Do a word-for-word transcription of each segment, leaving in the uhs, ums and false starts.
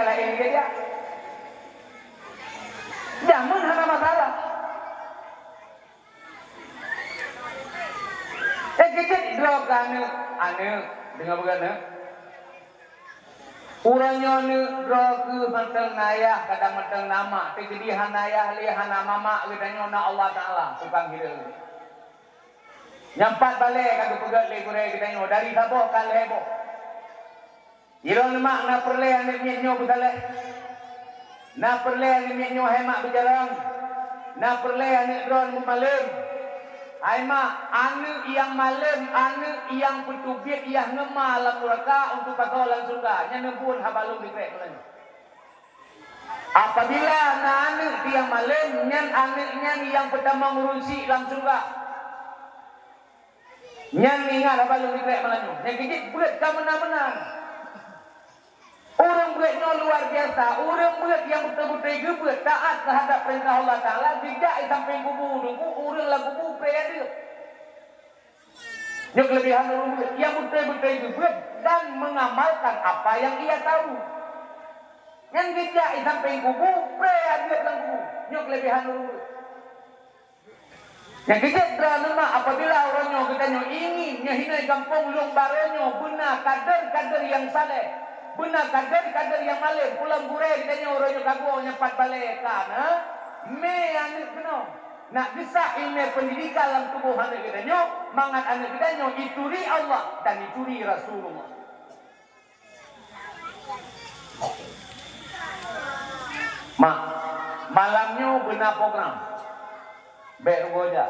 laén geuh jak. Jameun hana masalah. Eh, keu jeuet droe keu aneuk, aneuk, deungoe beugét, aneuk. Uroe nyoe neuk droe keuh mantong na yah, kadang mantong na mak, teukeudi hana yah lé, hana mamak, geutanyoe na Allah Taala, tukang hireuen. Nyang pat balée ka geupeugét lé gurée geutanyoe, dari saboh ka lhée boh. Droeneuh mak na peureulée aneuk miet nyoe beusaléh. Na peureulée aneuk miet nyoe hai mak beujarang. Na peureulée aneuk droeneuh malém. Hai mak, aneuk nyang malém, aneuk nyang peuteubiet yah ngeuma lam nuraka untuk pasoe lam syeuruga, nyan neuphon haba lôn dikrek meunan. Apabila na aneuk nyang malém, nyan aneuk nyan nyang peutamong ureueng syik lam syeuruga. Nyan ingat haba lôn dikrek malam nyoe. Nyang keu jeuet beuet ka meunan-meunan. Ureueng beuet nyoe luar biasa. Ureueng beuet nyang beutôi-beutôi geubeuet taat teuhadap peurintah Allah Taala, geujak i sampéng kubu, Teungku, ureueng lam kubu pré adeuk. Nyoe keuleubehan ureueng beuet nyang beutôi-beutôi geubeuet dan mengamalkan apa yang ia tahu. Nyan geujak i sampéng kubu, pré adeuk lam kubu. Nyoe keuleubehan ureueng beuet. Nyang keu jeuet droeneuh mak, apabila uroe nyoe geutanyoe ingin nyoe hinoe gampông Lueng Barô nyoe beuna kader-kader nyang saleh, beuna kader-kader nyang malém, pulang gurée geutanyoe uroe nyoe ka goe nyang pat balée ka na mé aneuk keunoe. Nak geusak ileumèe peundidikan lam tuboh aneuk geutanyoe, mangat aneuk geutanyoe ituri Allah dan ituri Rasulullah. Mak, malam nyoe beuna program. Bèk rugoe jak.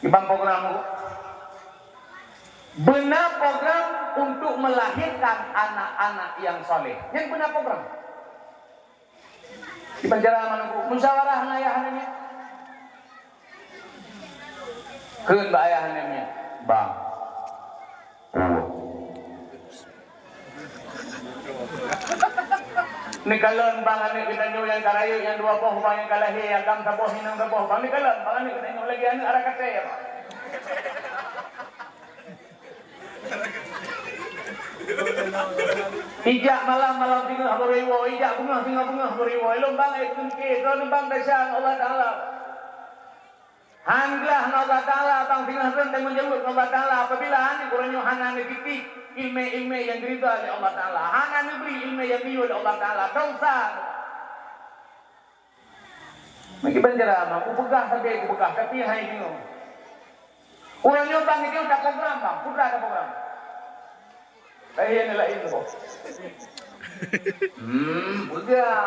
Kiban program tu. Beuna program untuk melahirkan anak-anak yang saleh. Nyan beuna program. Kiban cara meunan ku, musyawarah ngon ayah aneuk miet. Kheun bak ayah aneuk miet, "Bang." Neukalon bang aneuk geutanyoe nyang ka rayeuk nyang dua boh, bang nyang ka lahé, agam saboh, inong saboh, bang neukalon bang aneuk geutanyoe lagèe aneuk arak katée, bang. Ijak malam-malam singoh beuriwoe, ijak beungoh singoh beungoh beuriwoe. Lôn bang ék teungke, droeneuh bang desya ngon Allah Taala. Han glah ngon Allah Taala, bang singoh droeneuh tanggong jaweueb ngon Allah Taala. Apabila aneuk uroe nyoe hana neutitip ileumèe-ileumèe nyang geuridha lé Allah Taala, hana neubri ileumèe nyang geuyue lé Allah Taala, desya. Meukiban cara ma, kupeugah sabe kupeugah, tapi hai deungoe. Uroe nyoe bang nyoe taprogram bang, peue taprogram? Hai nyang laén tu. Hmm, peugah.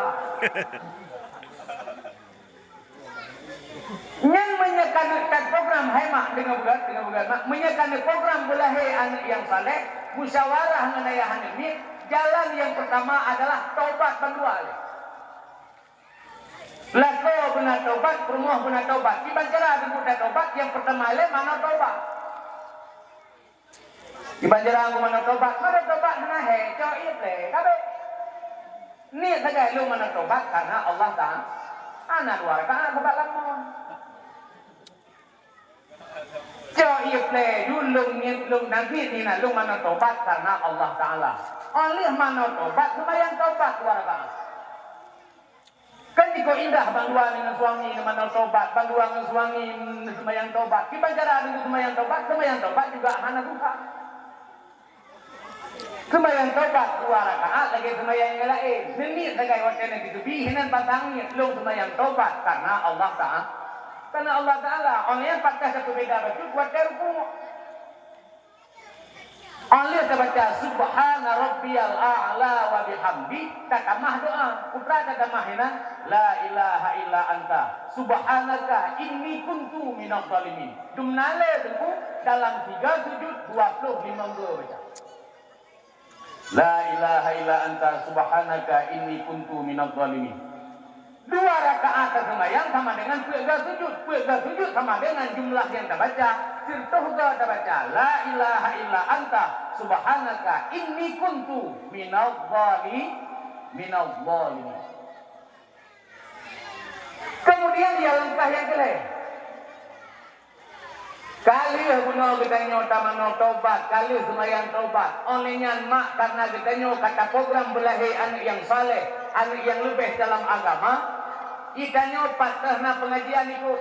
Nyan meunyoe ka taprogram, hai mak, deungoe beugét, deungoe beugét mak. Meunyoe ka program beulahé aneuk nyang saleh, musyawarah ngon ayah aneuk miet, jalan nyang peurtama adalah tobat bandua lé. Lakoe beuna tobat, peurumoh beuna tobat. Kiban cara geupeugah tobat, nyang peurtama lé manoe tobat. Kiban cara geupeugah manoe tobat, manoe tobat hana hé, cok ié plé, ka bèk. Niet sagai lôn manoe tobat karena Allah Taala. Hana dua rakaat sabab lamon. Cok ié plé, lôn niet, lôn nangkit nina, lôn manoe tobat karena Allah Taala. Óh lheueh manoe tobat, seumayang tobat dua rakaat. Kan jikok indah bandua ngon suami manoe tobat, bandua ngon suami seumayang tobat. Kiban cara deungon seumayang tobat, seumayang tobat juga hana susah. Seumayang tobat dua rakaat lagèe seumayang nyang laén. Neuniet sagai watèe Nabi teubi, hinan pasang niet lôn seumayang tobat karena Allah Taala. Karena Allah Taala, awak nyan pat ka sapeubeda bacut watèe rukuk. Óh lheueh tabaca subhana rabbiyal a'la wa bihamdi, tatamah doa. Peue tatamah hinan, la ilaha illa anta subhanaka inni kuntu minadh dhalimin. Dumna lé Teungku dalam tiga sujud dua ploh limong goe baca. La ilaha illa anta subhanaka inni kuntu minadh dhalimin. Dua rakaat taseumayang sama dengan peuet goe sujud. Peuet goe sujud sama dengan jumlah nyang tabaca. Sireutoh goe tabaca la ilaha illa anta subhanaka inni kuntu minadh dhali-, minadh dhalimin. Kemudian dia langkah nyang keulhèe. Ka lheueh bunoe geutanyoe tamanoe tobat, ka lheueh seumayang tobat. Óh lheueh nyan mak, karena geutanyoe ka taprogram beulahé aneuk nyang saleh, aneuk nyang leubeh dalam agama, geutanyoe pat teuh na peungajian ikot.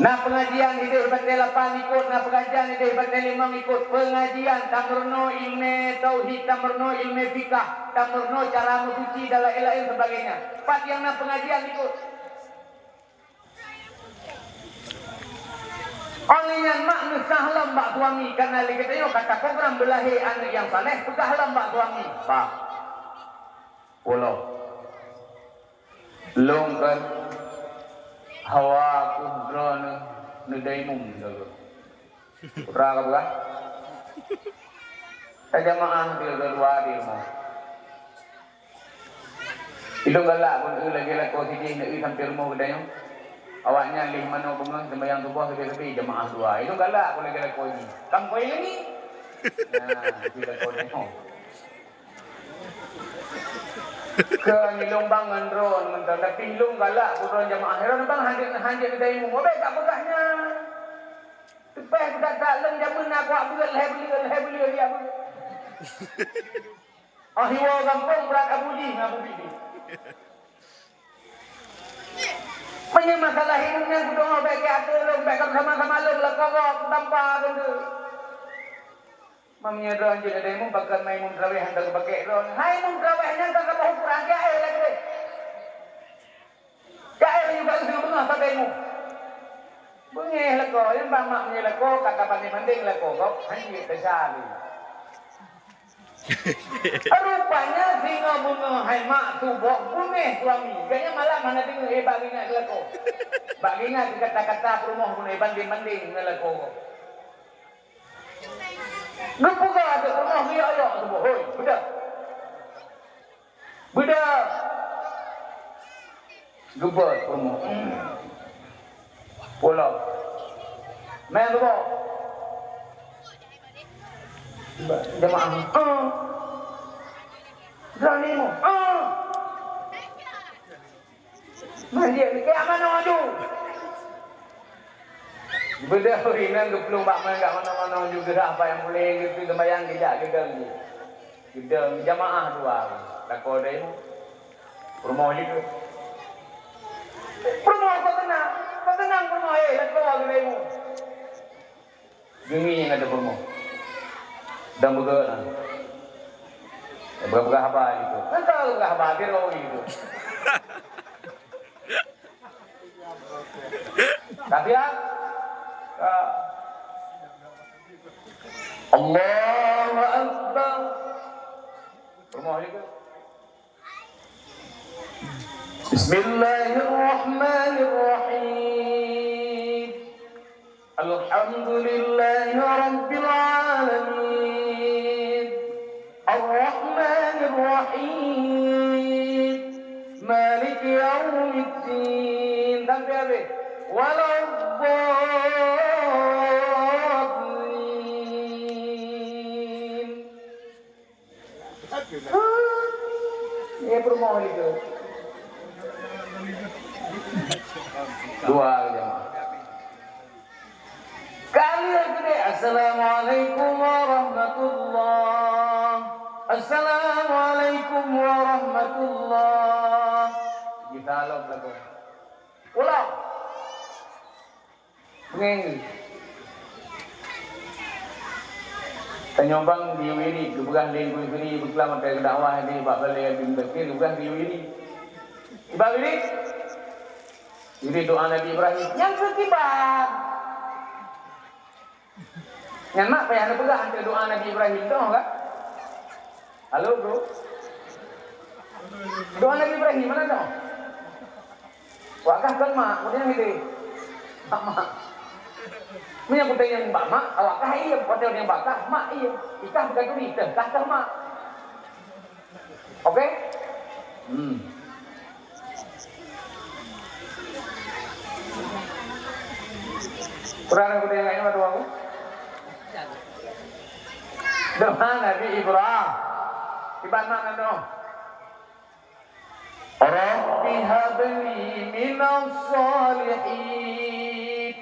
Na peungajian idéh batée lapan ikot, na peungajian idéh batée limong ikot. Peungajian tameurunoe ileumé tauhid, tameurunoe ileumé fikah, tameurunoe cara meusuci dan laén-laén sebagainya. Pat nyang na peungajian ikot. Óh lheueh nyan mak neusah lom bak suami, karena lé geutanyoe ka taprogram beulahé aneuk nyang saleh, peugah lom bak suami, "Bah, pulo, lôn kon hawa keuh droeneuh neudaimum sagoe." Putra ka peugah, "Tajamaah dua-dua di rumoh." Ilôn galak keu eu lagée lakoe sideh, neu eu sampoe rumoh geutanyoe. Awaknyan lheueh manoe beungoh seumayang suboh sabe-sabe jamaah dua. Ilôn galak keu lagée lakoe jih. Kam koi lagi. Nah, itu lakoe nyoe. Keu ilôn bang ngon droe ngon droe, tapi ilôn galak keu droe jamaah. Droe bang hanjeuet, hanjeuet geutanyoe. Wabék tak peugah nyan. Teupeh geudak-dak lôn jameun na kuak beuet lhée buleuen, lhée buleuen ya beuet. Ah, hiwa gampông brat Abu jih ngon Abu Bidi. Meunyoe masalah hidup nyan kudeungoe bék keu ateueh lôn, bék ka sama-sama lôn lakoe gob tampa keuneuk. Meunyoe droe jeuet ada imum, pakon mai imum traweh hana geupakèk droe. Hai imum traweh nyan ka kaboh ukuran keu akhé lagèe. Ka akhé juga useueng beungoh sabe imum. Beungéh lakoe, nyang bak mak meunyoe lakoe ka tabandéng-bandéng lakoe gob, hana jeuet desya lé. Rupanya singoh beungoh hai mak tuboh beungéh suami. Gobnyan malam hana deungoe, eh, bak geuingat keu lakoe. Bak geuingat keu kata-kata peurumoh beungéh bandéng-bandéng ngon lakoe gob. Geupeugah ateueh peurumoh geuyok-yok tuboh, "Hoi, beudôh! Beudôh!" Geubeuet peurumoh. Pulo. Meutuboh. Jamaah. Ah. Droeneuh. Ah. Manjeuet keu manoe aju. Beudôh inong geuplueng bak meunan, gak manoe-manoe aju, geurhah bak nyang puléh, geuteuek seumayang, geujak geudong jih. Geudong jamaah dua. Lakoe dai peurumoh jih. Peurumoh kok keunong, kok keunong peurumoh, eh, lakoe dai. Geungieng ateueh peurumoh. Dan beugeuh na. Peugah-peugah haba gitu. Kan tahu peugah haba, dia tahu gitu. Tapi ya, ah. Allahu Akbar. Peurumoh gitu. Bismillahirrahmanirrahim. Alhamdulillahi rabbil alamin. Arrahmanirrahim. Maliki yaumiddin. Sampai habis. Waladdallin. Amin. Ya, peurumoh itu. Dua jamaah. Kali yang kedua, "Assalamualaikum warahmatullah. Assalamualaikum warahmatullah." Kita lom lagu. Ulang. Peungéh. Tanyoe bang di Wiri, geupeugah lé Guru Sri Beuklam, watèe geudakwah di bak balè Abi Mudakir, geupeugah di Wiri. Di bak Wiri? Wiri doa Nabi Ibrahim. Nyang keu kiban. Nyan mak payah neupeugah anteuk doa Nabi Ibrahim doh kan? Halo, Bro. Doa Nabi Ibrahim mana doh? Awak kah kon mak, kemudian gitu. Mak, mak. Meunyoe kutanyong bak mak, awak kah iem, watèe kutanyong bak kah, mak iem. Ikah bukan turi, teuh, kah, teuh mak. Oke? Hmm. Kurang aku tengok ini, aduh aku. Doa Nabi Ibrahim. Iban mana doa? Rabbi habli minas salihin.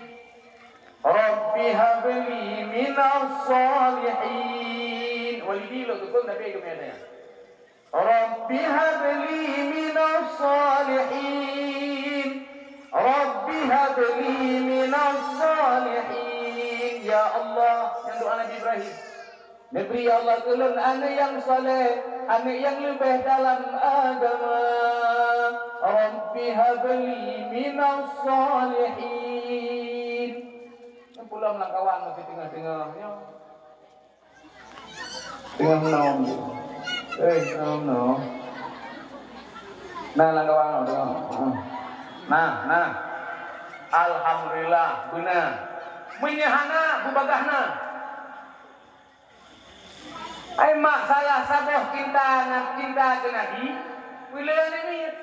Rabbi habli minas shalihin. Walidi lôn tukang Nabi keumian nyan. Rabbi habli minas shalihin. Rabbi habli minas shalihin. Ya Allah, nyan doa Nabi Ibrahim. Neubri, ya Allah, keu lôn aneuk nyang saleh, aneuk nyang leubeh dalam agama. Rabbi habli minas shalihin. Nyan pula lam kawan masih teungoh-teungoh nyoe. Teungoh nom. Eh, teungoh nom. Nah, lam kawan teungoh. Nah, nah. Alhamdulillah, beuna. Meunyoe hana, beubagaih na. Ai mak, salah saboh cinta ngon cinta keu Nabi, peue lé aneuk miet.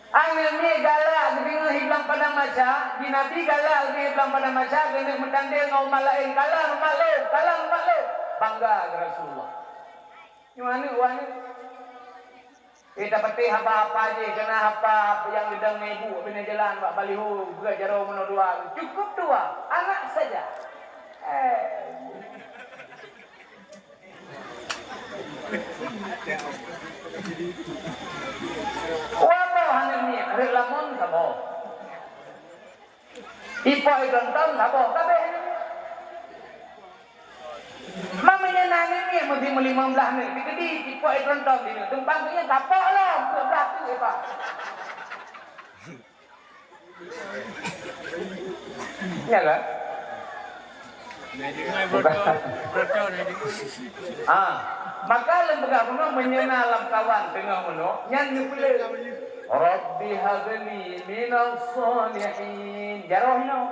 Aneuk miet galak geudeungoe hi blang padang maca, di Nabi galak geudeungoe hi blang padang maca, geuneuk meutandé ngon umat laén, kalah umat lôn, kalah umat lôn. Bangga keu Rasulullah. Nyoe aneuk, wah aneuk. Eh, tapatéh haba-haba jih, keu na haba nyang geudong ibu bina jalan bak baliho, beuet jaroe meunoe dua, cukup dua, anak saja. Eh. Wah boh aneuk miet, rhot lamon saboh. Ipok iton-ton saboh kabeh. Meunyoe na aneuk miet meusti meulimong blaih aneuk, dikeudi ipok iton-ton di nyoe. Tumpang tu nyan kapok lom, dua blaih tu ipok. Nyan lah. Ah, maka lôn peugah bunoe meunyoe na lam kawan teungoh meunoe, nyan neupeuleueh. Rabbi habli minas shalihin. Jaroe nyoe.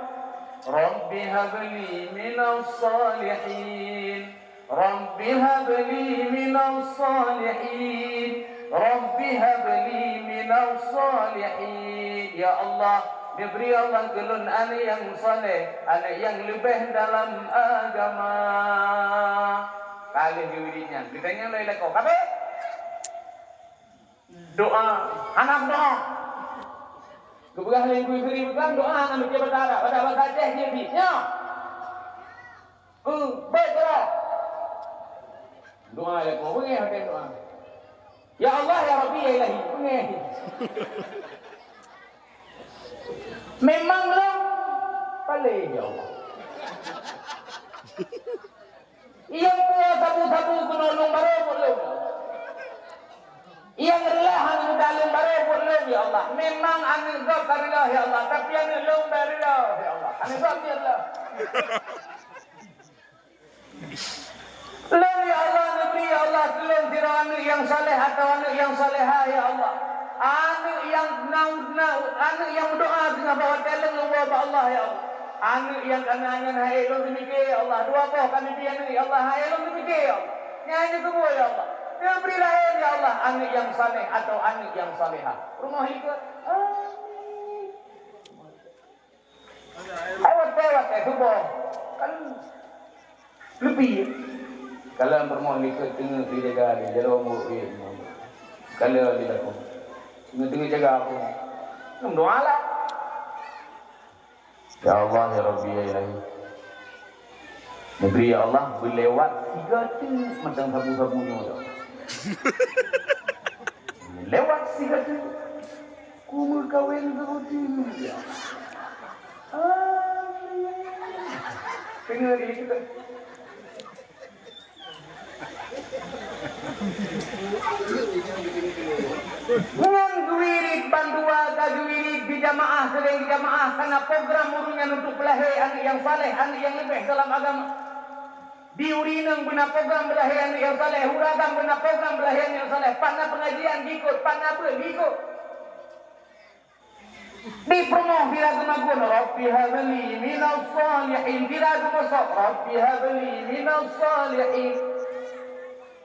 Rabbi habli minas shalihin. Rabbi habli minas shalihin. Rabbi habli minas shalihin. Ya Allah, neubri Allah keu lôn aneuk nyang saleh, aneuk nyang leubeh dalam agama. Ka lheueh geuwirit nyan, geutanyong lé lakoe, "Kabeh?" Doa, hana doa. Geupeugah lé guru sendiri bukan doa, hana mikir bahasa Arab, bahasa, bahasa Aceh je bi. Nyoe. Eh, baik doa. Doa ya kau, beungéh pakai doa. Ya Allah, ya Rabbi, ya Ilahi, beungéh. Memang lom paléh, ya Allah. Nyang pue sabu-sabu keunoe lôn barô buet lôn. Nyang reulah aneuk muda lôn barô buet lôn, ya Allah. Memang aneuk gob ka reuloh, ya Allah, tapi aneuk lôn bèk reuloh, ya Allah. Aneuk gob bèk reuloh. Lôn, ya Allah, neubri, ya Allah, keu lôn sidroe aneuk nyang saleh atawa aneuk nyang salehah, ya Allah. Aneuk nyang na, na, aneuk nyang meudoa teungoh bak watèe lôn, lôn woe bak Allah, ya Allah. Aneuk nyang kana nyan han ék lôn teumike, ya Allah. Dua boh ka neubi aneuk, ya Allah, han ék lôn teumike, ya Allah. Nyan hana keubah, ya Allah. Neubri laén, ya Allah, aneuk nyang saleh atawa aneuk nyang salehah. Rumoh likot. Amin. Ai watèe-watèe suboh kan leupie. Kalon peurumoh likot teungoh teujaga di jaroe murit. Kalon di lakoe. Teungoh-teungoh jaga pun. Meudoa lah. Ya Allah, ya Rabbi, ya Ilahi. Neubri, ya Allah, beulewat sigo teuk mantong sabu-sabu nyoe, ya Allah. Lewat sigo teuk. Ku meukawen keu Uti, ya. Amin. Deungoe di situ. Ngon geuwirit bandua ka geuwirit di jamaah, seuring di jamaah, kana program ureueng nyan untuk peulahé aneuk nyang saleh, aneuk nyang leubeh dalam agama. Di ureueng inong beuna program beulahé aneuk nyang saleh, ureueng agam beuna program beulahé aneuk nyang saleh, pat na peungajian jikot, pat na beuet jikot. Di peurumoh bila geumagun, "Rabbi habli minas shalihin." Bila geumeusoh, "Rabbi habli minas shalihin."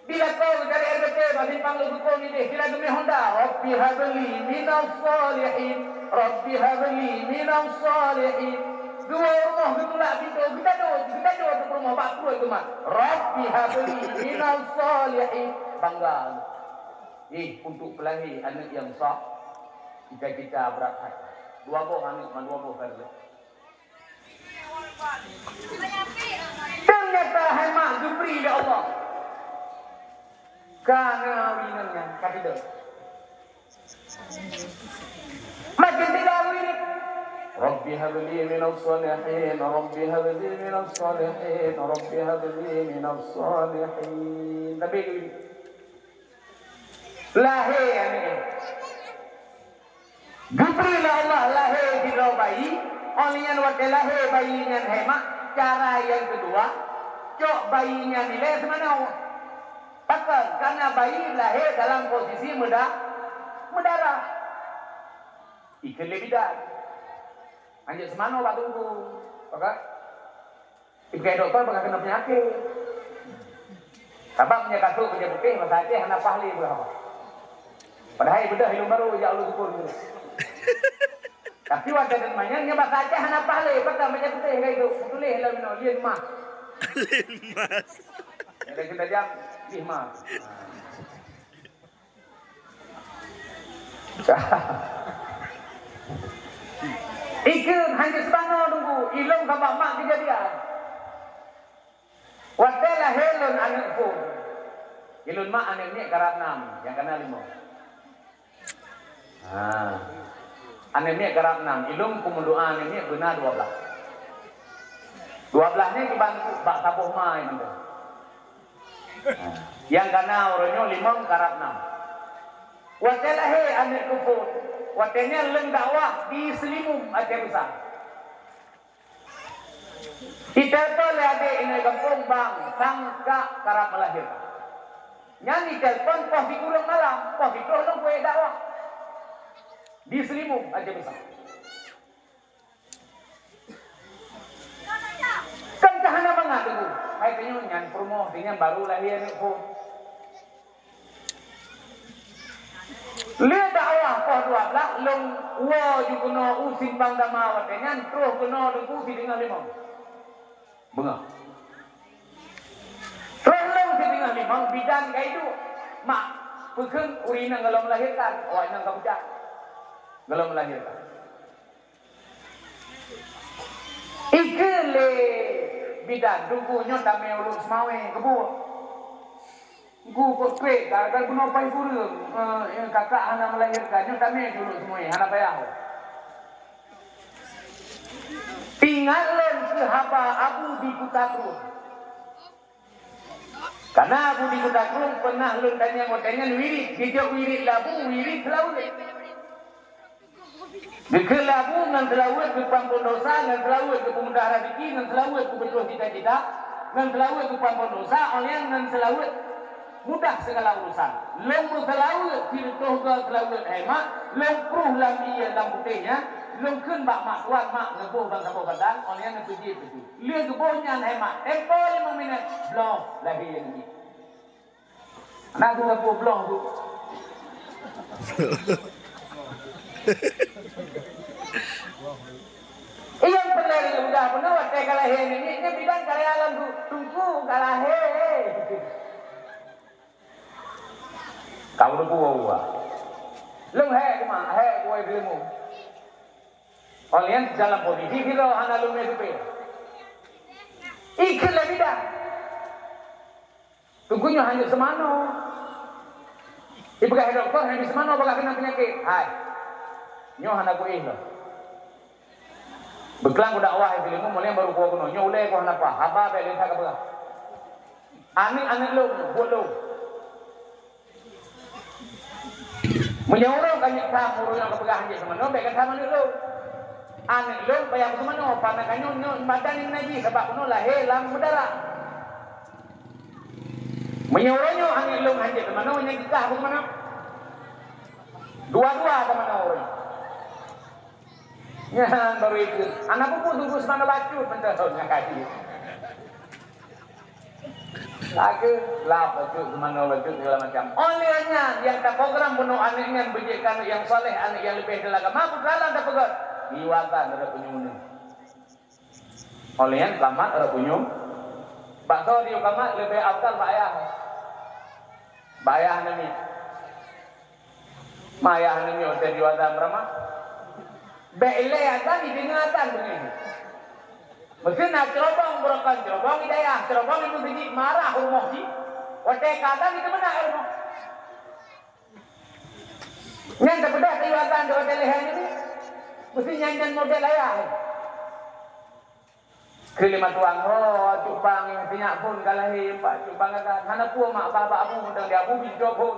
Bila kau dari R B T, bak simpang Lhoksukon idéh, bila geumé Honda, "Rabbi habli minas shalihin. Rabbi habli minas shalihin." Dua rumoh geutulak pintoe, geutado, geutado ateueh peurumoh bak pruet geumat, "Rabbi habli minas shalihin." Bangga. Eh, untuk peulahé aneuk nyang sa-, Cita-cita brat that. Dua boh aneuk, ma dua boh ka reuloh. Ternyata hai mak geubri lé Allah. Ka na inong nyan, ka tidong. Makin tiga hari ni. Rabbi habli minas salihin, Rabbi habli minas salihin, Rabbi habli minas salihin. Tapi lahé aneuk. Geubri lé Allah lahé sidroe bayi, óh lheueh nyan watée lahé bayi nyan hai mak, cara nyang keudua, cok bayi nyan ilée seumanoe. Pakon? Karena bayi lahé dalam posisi meuda-, meudarah. Ikheun lé bidan. Hanjeuet seumanoe bak teungku. Pakon? Ipeugah dokto bak keuneuk peunyakét. Sabab meunyoe kasôk bajée putéh, basa Aceh hana paih lé beuh apa. Padahai beudôh ilôn barô jak ulôn sukon tu. Tapi watée teuma nyan, nyoe basa Aceh hana paih lé, pakon bajée putéh ka itu. Tuléh lom inoe, lien mas. Lien mas. Ada kita jam, lien mas. Ikheun hana seubanoe teungku, ilôn sabab mak keujadian. Watée lahé lôn aneuk phon, ilôn mak aneuk miet karab nam, nyang kana limong. Ha. Aneuk miet karab nam, ilôn peumeudoa aneuk miet beuna dua blaih. Dua blaih nyan kiban bak saboh ma mantong. Nyang kana uroe nyoe limong karab nam. Watée lahé aneuk keu phon, watée nyan lôn dakwah di Seulimum Aceh Besar. Iteupeu lé adék inong gampông bang, sang ka karab meulahé. Nyan iteupeu poh sikureueng malam, poh sitroh lôn peuék dakwah. Di Seulimum Aceh Besar. Kan ka hana mangat teungku. Hai tanyoe nyan peurumoh, sinyan barô lahé aneuk phon. Lé dakwah poh dua blaih lôn woe ju keunoe u Simpang Dama watée nyan troh keunoe teungku sideungoh limong. Beungoh. Troh lôn sideungoh limong bidan ka iduek. Mak, peukheun ureueng inong gohlom melahirkan, awak inong ka bujang. Gohlom melahirkan. Ikheun lé bidan, teungku nyoe tamé ulôn seumawé keubuek. Teungku kok trép, gara-gara bunoe paih kureueng, eh, kakak hana melahirkan, nyoe tamé ulôn seumawé, hana payah. Ingat lôn keu haba Abu di Kuta Krueng. Kana Abu di Kuta Krueng peunah lôn tanyong watée nyan wirit, geujok wirit lé Abu, wirit seulaweuet. Geukheun lé Abu ngon seulaweuet geupeuampôn dosa, ngon seulaweuet geupeumudah raseuki, ngon seulaweuet geubeutôh cita-cita, ngon seulaweuet geupeuampôn dosa, óh lheueh nyan ngon seulaweuet mudah segala urusan. Lôn meuseulaweuet sireutôh goe seulaweuet hai mak, lôn pruh lam ié lam putéh nyan, lôn kheun bak mak tuan, mak neuboh ban saboh batang, óh lheueh nyan neupeujieb keu Lheueh geuboh nyan hai mak, tempo limong minét, bloh lahé aneuk miet. Aneuk tu sapeue bloh tu. Nyang peureulée lé muda peunoh watée ka lahé aneuk miet, nyan bidan ka lhée lom tu, teungku ka lahé. Ka ureueng tuha. Lôn hék teuma, hék kuwai Seulimum. Óh lheueh nyan dalam posisi sidroe hana lôn mé supé. Ikheun lé bidan. Teungku nyoe hana seumanoe. Ipeugah dokto hana seumanoe, bagaih keunan peunyakét. Hai. Nyoe hana kuéh lom. Beuklang u dakwah Seulimum, óh lheueh nyan baru kuwoe keunoe. Nyoe ulée ku hana paih. Haba bék lé that kapeugah. Aneuk-aneuk lôn, buet lôn. Meunyoe ureueng ka nyang tham ureueng nyang geupeugah hanjeuet seumanoe, bék geutham aneuk lôn. Aneuk lôn payah seumanoe, pane ka nyoe, nyoe badan nyang najih, sabab bunoe lahé lam meudarah. Meunyoe ureueng nyoe aneuk lôn hanjeuet seumanoe, nyang geupeugah seumanoe. Dua-dua seumanoe ureueng. Nyan baru ikheun. Hana peue-peue teungku seumanoe bacut mantong nyan kaji. Lagée lap bacut, seumanoe bacut, segala macam. Óh lheueh nyan, nyang taprogram bunoe aneuk nyan beujeuet keu aneuk nyang saleh, aneuk nyang leubeh teulah agama, peue teulah tapeugah. Diwakafkan rot punyueng. Óh lheueh nyan, tamat rot punyueng. Bak soe jiyue tamat leubeh afdal bak ayah. Bak ayah aneuk miet. Ma ayah aneuk miet watée jiyue azan beuramah. Bék ilée azan, jideungoe azan beungéh. Meusti na ceurobong, beurokon ceurobong di dayah, ceurobong di meuseujid, marah rumoh jih. Watèe ka azan, itu meunan rumoh. Nyan teupeugah keu azan di watèe lhèe nyoe. Meusti nyan, nyan model ayah. Keu lima tuan, oh, cubang nyang sinyak phôn ka lahé, empat cubang azan. Hana peue mak, bak-bak abu, mantong di abu, bit jok phôn.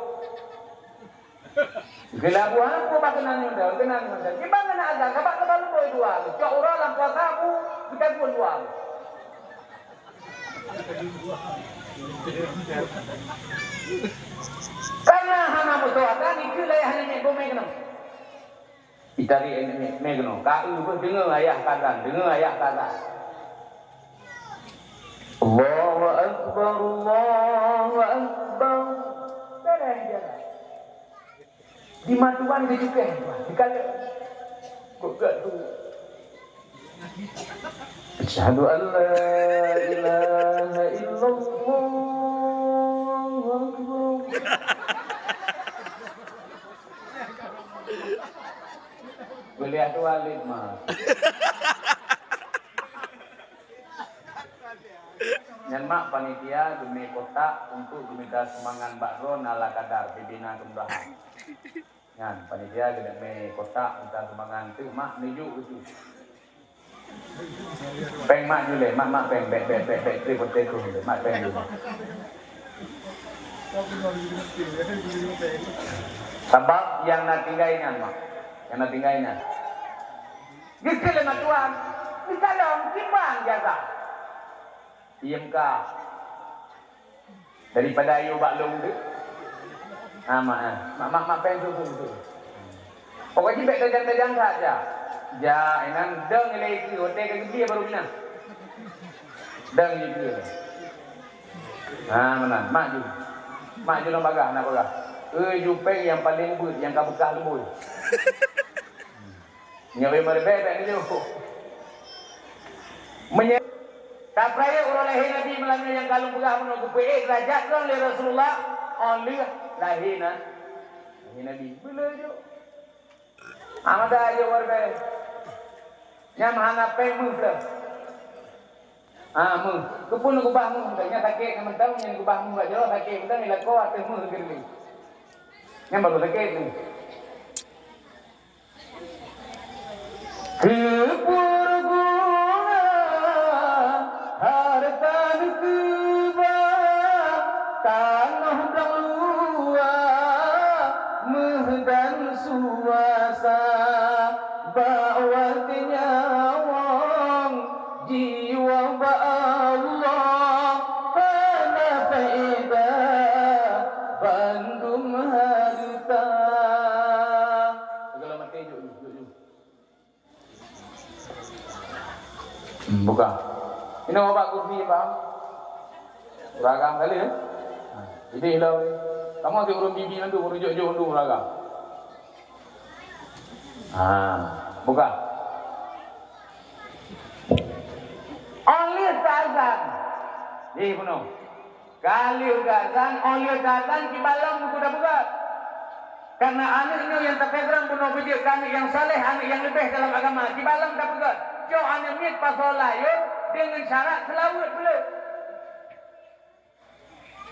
Geulabu hana peue bak keunan nyoe dah, keunan nyoe dah. Kiban keunan azan, sabab keuban luboi dua. Cok uroe lam puasa bu, geutagun dua. Karena hana meusoe azan, ikeu layah namiet gomé keunoe. Itari namiet mé keunoe. Ka eu beuh deungoe ayah ka azan, deungoe ayah ka azan. Allahu Akbar, Allahu Akbar. Beres jalan. Di mata Tuhan geucukeh, Tuhan. Dikalon. Kok gak tu? Asyhadu an la ilaha illallah. Allahu Akbar. Kuliah tu alim mah. Nyan mak panitia geumé kotak untuk geumita sumbangan bak droe na ala kadar pimpinan kemudahan. Nyan panitia geumé kotak minta sumbangan tu mak meununjuk keu tu. Pèng mak julé, mak, mak pèng, bèk, bèk, bèk, bèk, trip, trip, trip, mak pèng julé. Sabab nyang na tinggai nyan, mak. Nyang na tinggai nyan. Geukheun lé mak tuan, "Dikalon, kiban jasa." Iem ka. Daripada ayue bak lôn tu. Ha, mak, ha. Mak, mak, mak pèng tu, tu, tu. Pokok jih bèk tajam-tajam that, ja. Ja, inan dong ilèe keu, watèe ka geubri baru keunan. Dong jih keu. Ha, meunan. Mak ju. Mak ju lam bagah, na bagah. Eh, ju pèng nyang paleng beuet, nyang ka beukah luboi. Nyoe meureubeubeh nyoe. Meunyoe tapeurayeuk uroe lahé Nabi meulam nyoe nyang ka lôn peugah bunoe geupeuék deurajat droe lé Rasulullah, óh lheueh lahé na, lahé Nabi. Beuleueh jok. Amada jok meureubeubeh. Nyang hana pèng meuh teuh. Ah, meuh. Keupeue neukeubah meuh? Nyang sakét nyang mantong, nyang keubah meuh bak jaroe sakét mantong, ilako ateueh meuh geureuling. Nyang baru sakét meuh. Keupeue guna hareuta neukeubah tanoh dan luwa, meuh dan suasa, bak watèe nyawöng jiwoe bak Allah, hana faedah bandum hareuta. Segala macam jok, jok, jok. Hmm, buka. Inoe bak kursi, paham? Uragam kali, ya? Ha, jadi, hilau ni. Kamu si ureueng bibi mandum, ureueng jok-jok mandum uragam. Ha, buka. Óh lheueh taazan. Jih bunoe. Ka lheueh geuazan, óh lheueh geuazan, kiban lom keupeue tapeugöt. Karena aneuk nyoe nyang tapeugöt bunoe beujeuet keu aneuk nyang saleh, aneuk nyang leubeh dalam agama, kiban lom tapeugöt. Cok aneuk miet pasoe layô deungon syarat seulaweuet beuleueh.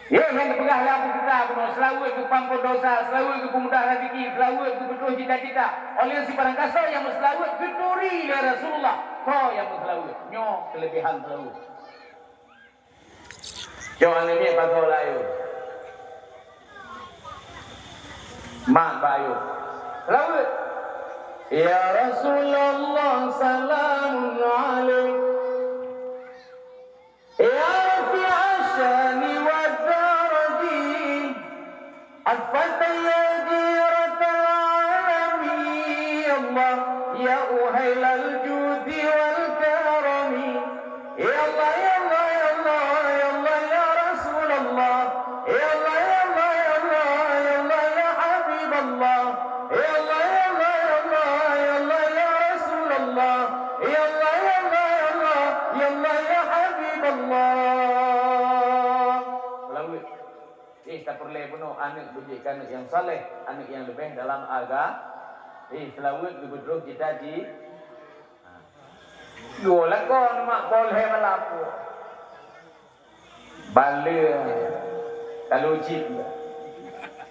Yeh, nyang geupeugah lé Abu Hurairah bunoe, seulaweuet geupeuampôn dosa, seulaweuet geupeumudah raseuki, seulaweuet geupeutroh cita-cita. Óh lheueh sibarang kasoe nyang meuseulaweuet geuturi lé Rasulullah, soe nyang meuseulaweuet. Nyoe keuleubehan seulaweuet. Cok aneuk miet pasoe layô. Mak bak ayô. Seulaweuet. Ya Rasulullah, salamun alaik. Ya rafi'ash shani wad daraji. Al-Fatah ya jiratal alami, ya Allah, ya uhailal judi wal karami. Ya Allah, ya Allah, ya Allah, ya Allah, ya Rasulullah. Ya Allah, ya Allah, ya Allah, ya Allah, ya Habiballah. Ya Allah, ya Allah, ya Allah, ya Allah, ya Rasulullah. Ya Allah, ya Allah, ya Allah, ya Allah, ya Habiballah. Seulaweuet. Eh, tapeureulèe bunoe aneuk beujeuet keu aneuk nyang saleh, aneuk nyang leubeh dalam aga-, eh, seulaweuet geupeutroh cita-ci-, ha. Geuwoe lakoe ngon mak poh lhèe malam. Baleue. Ka lheueh cit.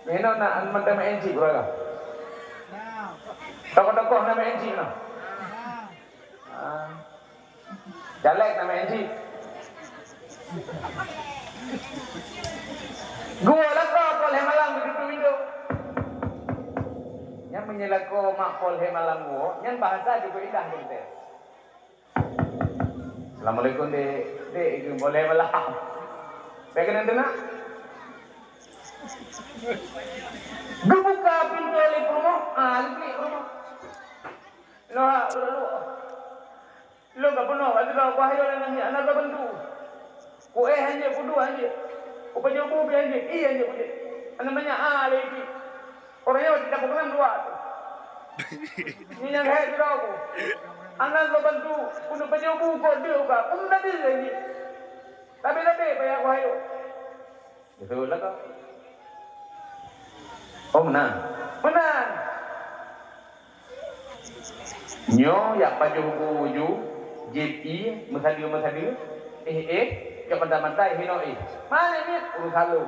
Nyoe na mantong meu'en cit, keuluwarga. Tokoh-tokoh na meu'en cit nyoe. Ah. Caleg na meu'en cit. Geuwoe lakoe poh lhèe malam geuduek-duek pintoe. Nyan meunyoe lakoe mak poh lhèe malam geuwoe, nyan bahasa jih indah geuntèe. Assalamualaikum, Dek. Dek, poh lhèe malam. Bèk keunan teunak. Geubuka pintoe lé peurumoh, ah, lé peurumoh. Loh, loh, loh. Lôn ka peunoh, ka sidroe, ku hayeu lé namiet, hana ka bantu. Ku éh hanjeuet, ku duek hanjeuet. Ku pajoh bu pih hanjeuet, ié hanjeuet ku jeuet. Hana manyak, ah, lé jih. Ureueng nyoe jitapok nan dua tu. Nyan nyang hai sidroe ku. Hana ka bantu, ku pajoh bu kok deuh ka, ku meunan deuh hanjeuet. Tapi-tapi payah ku hayeu. Beutôi lah ka. Oh, meunan. Meunan. Nyoe jak pajoh bu uju, jieb ié, meusadeue-meusadeue, éh, éh, jak mantah-mantah, hinoe éh. Mane miet? Urusan lôn.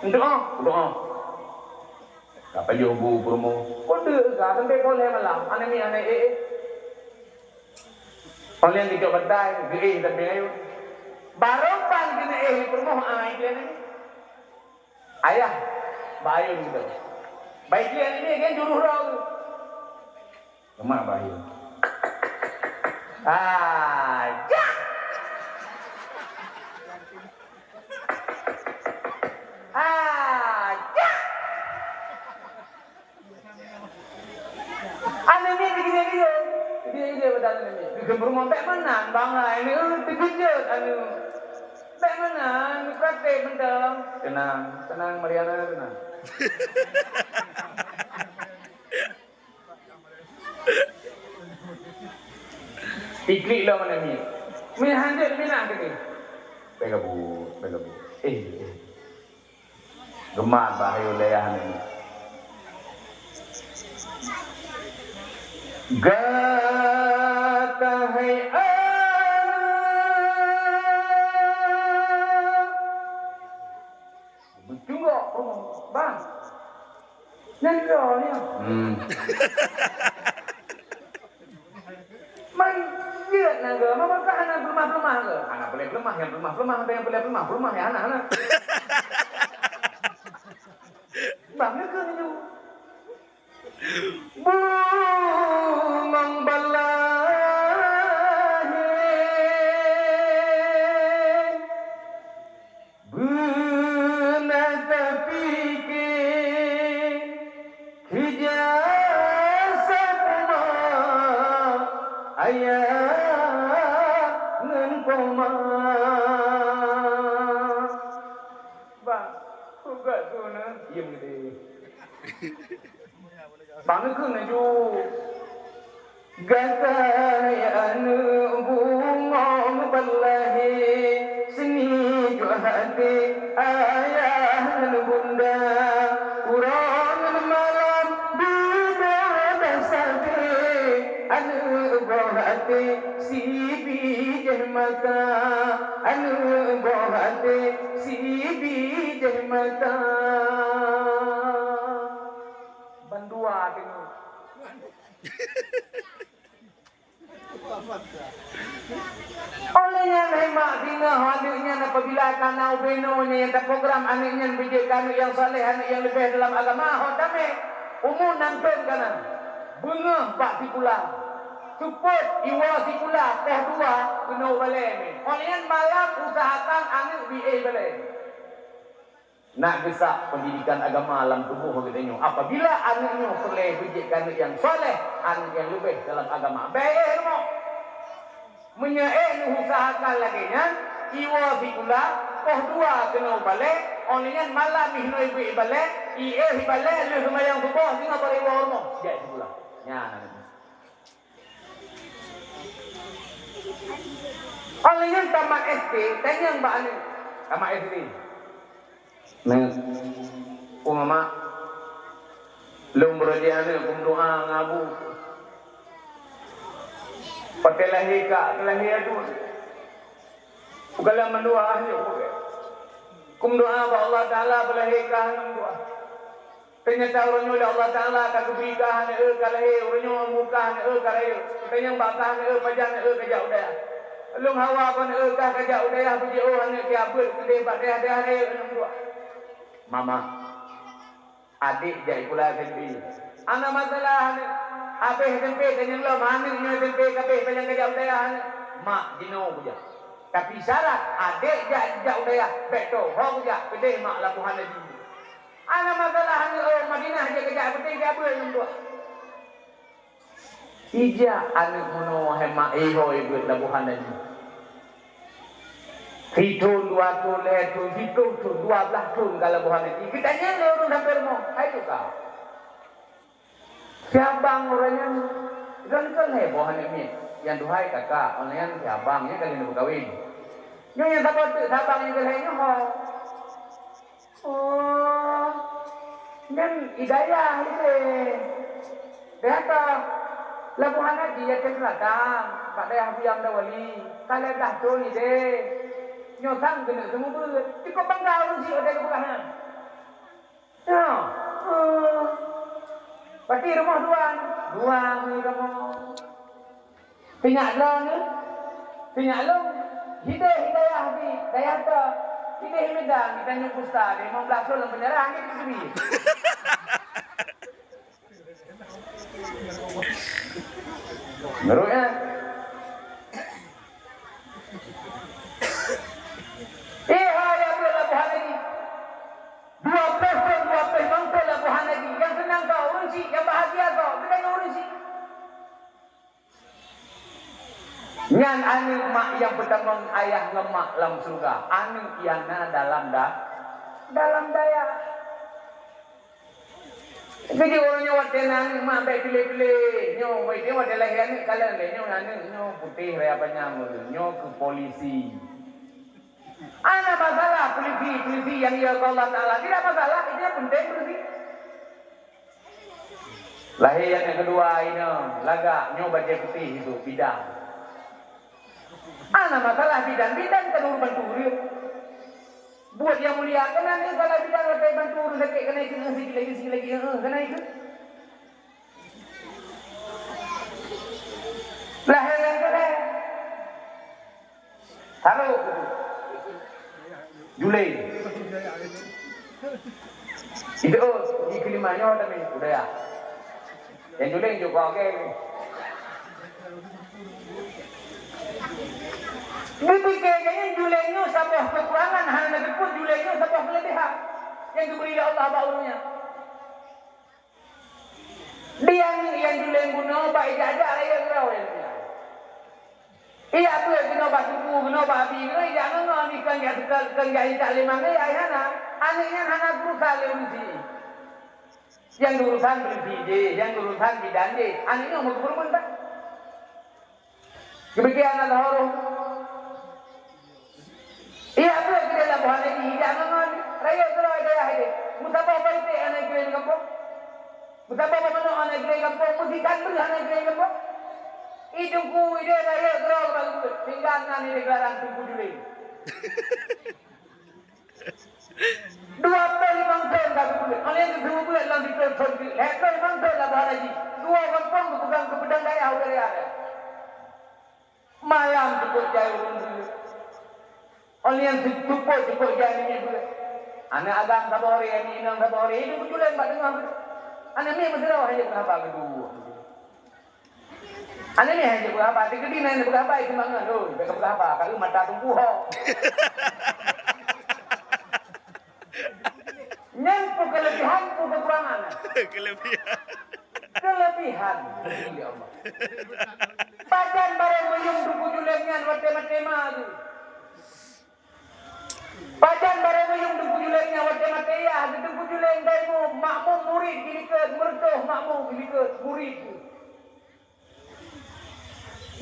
Enteuk oh, enteuk oh. Ka pajoh bu peurumoh. Peue deuh ka sampai poh lhèe malam, aneuk miet hana éh, éh. Óh lheueh geujok batai, geuéh sampéng ayôn. Barô ban keuneuk éh di peurumoh, ai keuneuk. Ayah, bak ayôn geuh. Bai keuneuk nyan juruh droe geuh. Leumah bak ayôn. Ah, jak! Ah, jak! Aneuk miet diginieng-ginieng, diginieng-ginieng bak aneuk miet. Geukheun peurumoh, "Bèk meunan, Bang, hai, aneuk, teukeujot aneuk. Bèk meunan, neupratek mantong." "Teunang, teunang, Mariana, teunang." Iklik lom aneuk miet. Miet hanjeuet minah teuke. Bèk gabut, bèk gabut. Eh, eh. Geumat bak hayeu lé ayah nyan. Gata hai aneuk. Beutungok, Bang. Nyan droe nyan. Hmm. Man jeuet na geuh, meukeurah hana peuleumah-peuleumah geuh. Hana peuleumah, nyang peuleumah-peuleumah, nyang peuleumah-peuleumah, nyang hana, hana. Bang, na keuh nyoe. Bumang balaih. Beuna tapike, keu jasa puma ayah ngon poma. Bah, peugah tu na, diem geude. Bang keuh laju. Gata hai aneuk bungong balaih, seungijuek até ayah ngon bunda. Uroe ngon malam dudoe sabe, aneuk boh até sibijéh mata, aneuk boh até sibijéh mata. Bandua teungoh. Óh lheueh nyan, hai mak, singoh aneuk nyan apabila ka na ubé nyoe nyang taprogram aneuk nyan beujeuet keu aneuk nyang saleh, aneuk nyang leubeh dalam agama, ho tamé, umu nam thon ka na, beungoh bak sikula, seupôt iwoe sikula poh dua keunoe balée mé. Óh lheueh nyan malam usahakan aneuk bri éh balée. Nak geusak pendidikan agama lam tuboh geutanyoe. Apabila aneuk nyoe peureulée beujeuet keu aneuk nyang saleh, aneuk nyang leubeh dalam agama, bèk éh rumoh. Meunyoe éh neuusahakan lagée nyan, iwoe sikula, poh dua keunoe balée, óh lheueh nyan malam jih neuibu balée, iéh balée, lheueh seumayang suboh, singoh baru iwoe rumoh, jak sikula. Nyan aneuk nyoe. Óh lheueh nyan tamat S D, tanyong bak aneuk. Tamat S D. Neuk, "Oh, Mamak, lôn beureuja neuk keu meudoa ngon Abu." Watée lahé kak, lahé aduen. Bukan lam meudoa hanyut bukan. Kum doa bak Allah Taala beulahé kak hanyut doa. Teunyata uroe nyoe lé Allah Taala ka geubri kah aneuk eu ka lahé, uroe nyoe muka aneuk eu ka rayeuk. Tanyong bak kah aneuk eu pajan aneuk eu ka jak u dayah. Lôn hawa kon aneuk eu kah ka jak u dayah beujiôh aneuk keu abeuet keudeh bak dayah-dayah rayeuk aneuk dua. Mama, adék jak sikula S M P. Hana masalah aneuk. Habéh S M P tanyong lom aneuk nyoe S M P ka abéh pajan ka jak u dayah aneuk. Mak jinoe kujak. Tapi syarat adék jak jak u dayah bèk toh ho kujak keudeh mak lapohan laju. Hana masalah aneuk eu Madinah jeuet keu jak beutôi jak beuet ngon tuah. Ijak aneuk meunoe hai mak ihôi beuet laboh hana jih. Sithon, dua thon, lhèe thon, siploh thon, dua blaih thon ka laboh hana jih. Geutanyong lé ureueng sampoe rumoh, hai tu ka. Siabang uroe nyan, lôn kon heboh aneuk miet. Nyang duhai kakak, uroe nyan siabang, nyan ka lheueh neupeukawen. Nyoe nyang saboh teuk siabang nyang keu lhèe nyoe ho. Oh, nyan i dayah idéh. Dayah toh, laboh hana jih Aceh Selatan, bak dayah Buyang Dawali, ka lhèe blaih thon idéh. Nyoe sang keuneuk seumeubeuet, cukôp bangga ureueng syiek watèe geupeugah nyan. Nyoe, oh, pati rumoh dua, dua meurumoh. Sinyak droeneuh, sinyak lôn, hidéh hidayah di dayah toh, hidéh i Medan, geutanyoe kusta, limong blaih thon lam peunjara, hana jiteubiet. Meurok nyan. Eh, hai, ya, buet laboh hana jih. Dua ploh thon, dua ploh limong thon laboh hana jih. Nyang seunang kah ureueng syiek, nyang bahagia kah, geutanyoe ureueng syiek. Nyan aneuk mak nyang peutamong ayah ngon mak lam syeuruga, aneuk nyang na dalam da-, dalam dayah. Jadi uroe nyoe watèe na aneuk mak bèk piléh-piléh, nyoe watèe, watèe lahé aneuk kalon lé, nyoe aneuk nyoe putéh raya panyang, nyoe keu polisi. Hana masalah polisi, polisi nyang jiyue keu Allah Taala, tidak masalah, itu yang penting polisi. Lahé aneuk keudua inong lagak, nyoe bajèe putéh itu bidan. Hana masalah bidan, bidan kan ureueng bantu ureueng. Buet nyang mulia keunan, eh, kalau bidan watèe bantu ureueng sakét keunan ikheun, eh, sikit lagi, sikit lagi, eh, keunan ikheun. Lahé nyang keudua. Harôh. Juleng. Itu, oh, di kelima nyoe tapi budaya. Nyang juleng juga oke. Dipikir nyang juleng nyoe saboh kekurangan, hana jipeuet juleng nyoe saboh kelebihan nyang diberi oleh Allah bak ureueng nyan. Di aneuk nyang juleng bunoe bak ijak-jak rayeuk droe. Ijak beuet keunoe bak teungku, keunoe bak abi, keunoe ijak ngon-ngon, ikon jak seukol, ikon jak ijak lé mangat, ai hana. Aneuk nyan hana geurusan lé ureueng syiek. Nyang geurusan polisi jih, nyang geurusan bidan jih. Aneuk nyoe meukeubeurumun that. Geupike aneuk lheueh roh. Iya, peue keudeh laboh aneuk jih, jak ngon rayeuk keudroe dayah idéh. Meusaboh politik aneuk jih di gampông. Meusaboh peumanök aneuk jih di gampông, meusikan breuh aneuk jih di gampông. I teungku idéh rayeuk keudroe bak geubeuet, sehingga nan idéh geularan Teungku Juleng. Dua ploh limong thon ka geubeuet, óh lheueh geubeuet lam siplôh thon, lhèe ploh limong thon laboh hana jih. Dua gampông geupeugah keupeudong dayah u dayah. Malam teupot jai ureueng beuet. Óh lheueh teupot, teupot jai nyan beuet. Aneuk agam saboh ré, aneuk inong saboh ré, iduek beujuleng bak teungoh beuet. Aneuk miet meusidroe hana jeuet haba keudua. Aneuk nyan hana jeuet peugah haba, teukeudi na nyang peugah haba, itu mangat, oh, bèk kapeugah haba, ka eu mata teungku ho. Nyan peue kelebihan, peue kekurangan? Kelebihan. Kelebihan. Ya Allah. Pajan barô meuyuem Teungku Juleng nyan watèe maté ma tu. Pajan barô meuyuem Teungku Juleng nyan watèe maté yah, Teungku Juleng daimu makmum murit geulikot, meureutoh makmum geulikot, murit.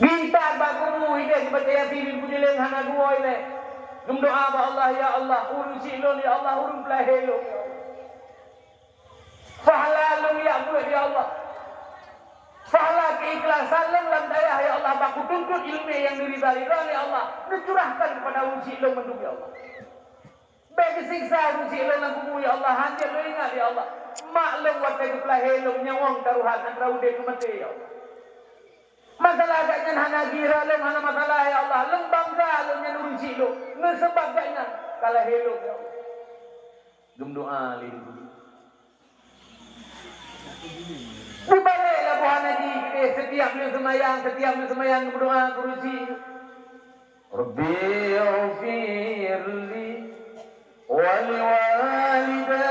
Gintat bak kubu idéh sibatai Yasin Teungku Juleng hana geuwoe ilèe. Geumeudoa bak Allah, "Ya Allah, ureueng syiek lôn, ya Allah, ureueng peulahé lôn, ya Allah." Pahala lôn jak beuet, ya Allah. Pahala keu Keikhlasan lôn lam dayah, ya Allah, bak kutuntut ileumèe nyang diridha-ridha lé Allah, neucurahkan keupada ureueng chik lôn mandum, ya Allah. Bèk geusiksa ureueng chik lôn lam kubu, ya Allah, hanjeuet lôn ingat, ya Allah. Mak lôn watèe geupeulahé lôn nyawöng tarohan antara udép ngon maté, ya Allah. Masalah gobnyan hana geuira lôn, hana masalah, ya Allah. Lôn bangga lôn nyan ureueng chik lôn, ngon sabab gobnyan ka lahé lôn, ya Allah. Geumeudoa lé guru. Dibalek laboh hana jih, setiap lheueh seumayang, setiap lheueh seumayang geumeudoa keu ureueng chik. Rabbi ighfirli wa liwalidayya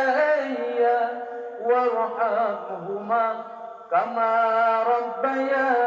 warhamhuma kama rabbayani